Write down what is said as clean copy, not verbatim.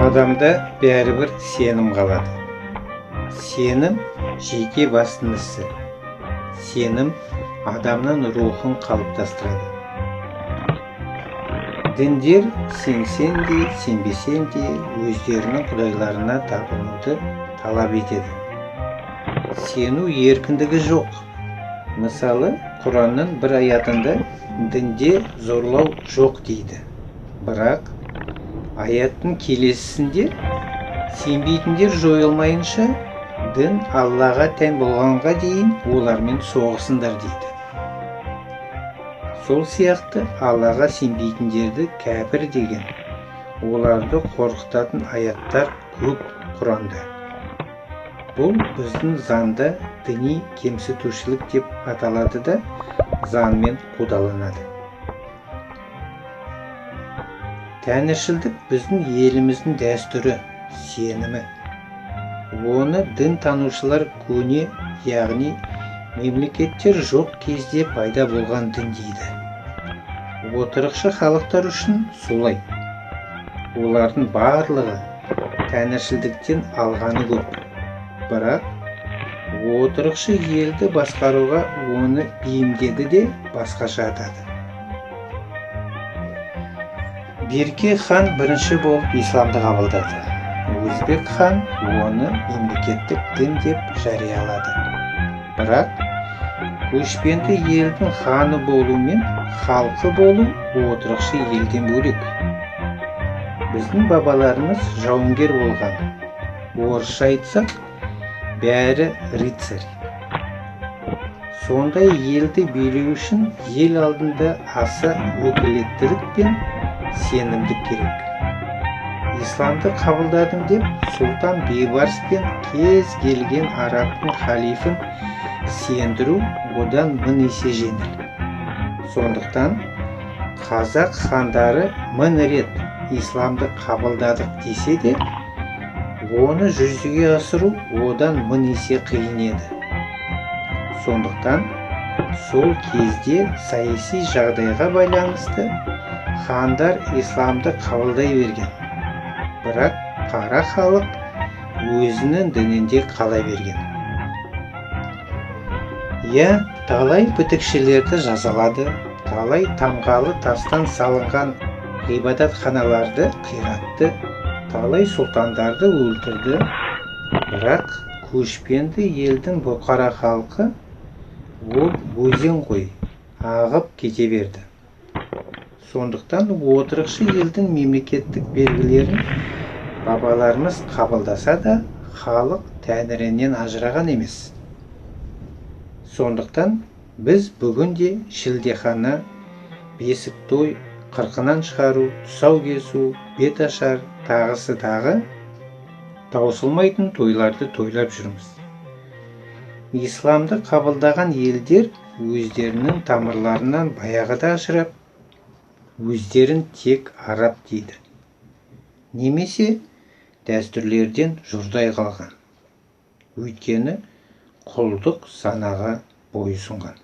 Адамда бәрібір сенім қалады. Сенім жеке бастың ісі. Сенім адамның рухын қалыптастырады. Діндер сенсең де, сенбесең де өздерінің құдайларына табынуды талап етеді. Сену еркіндігі жоқ. Мысалы, Құранның бір аятында дінде зорлау жоқ дейді. Бірақ аяттың келесісінде сенбейтіндер жойылмайынша дін Аллаға тән болғанға дейін олармен соғысыңдар дейді. Сол сияқты Аллаға сенбейтіндерді кәпір деген, оларды қорқытатын аяттар көп Құранда. Бұл біздің заңда діни кемсітушілік деп аталады да, заңмен қудаланады. Тәңіршілдік біздің еліміздің дәстүрі, сенімі. Оны дін танушылар көне, яғни мемлекеттер жоқ кезде пайда болған дін дейді. Отырықшы халықтар үшін солай. Олардың барлығы тәңіршілдіктен алғаны көп. Бірақ отырықшы елді басқаруға оны бейімдеді де басқаша атады. Берке хан бірінші болып исламды қабылдады. Өзбек хан оны мемлекеттік дін деп жариялады. Бірақ көшпенді елдің ханы болу мен халқы болу отырықшы елден бөлек. Біздің бабаларымыз жауынгер болған. Орысша айтсақ, бәрі рыцарь. Сондай елді билеу үшін ел алдында аса өкілеттілік пен сенімдік керек. Исламды қабылдадым деп сұлтан Бейбарыс пен кез келген арабтың халифін сендіру одан 1000 есе жеңіл. Сондықтан қазақ хандары 1000 рет исламды қабылдадық десе де, оны жүзеге асыру одан 1000 есе қиын еді. Сондықтан сол кезде саяси жағдайға байланысты хандар исламды қабылдай берген. Бірақ қара халық өзінің дінінде қала берген. Иә, талай бітікшілерді жазалады, талай тамғалы тастан салынған ғибадатханаларды қиратты, талай сұлтандарды өлтірді. Бірақ көшпенді елдің бұқара халқы ол өзен ғой, ағып кете берді. Сондықтан отырықшы елдің мемлекеттік белгілерін бабаларымыз қабылдаса да, халық тәңірінен ажыраған емес. Сондықтан біз бүгін де шілдехана, бесік той, қырқынан шығару, тұсау кесу, бет ашар, тағысы тағы таусылмайтын тойларды тойлап жүрміз. Исламды қабылдаған елдер өздерінің тамырларынан баяғыда ажырап, өздерін тек араб дейді. Немесе дәстүрлерден жұрдай қалған. Өйткені құлдық санаға бойұсынған.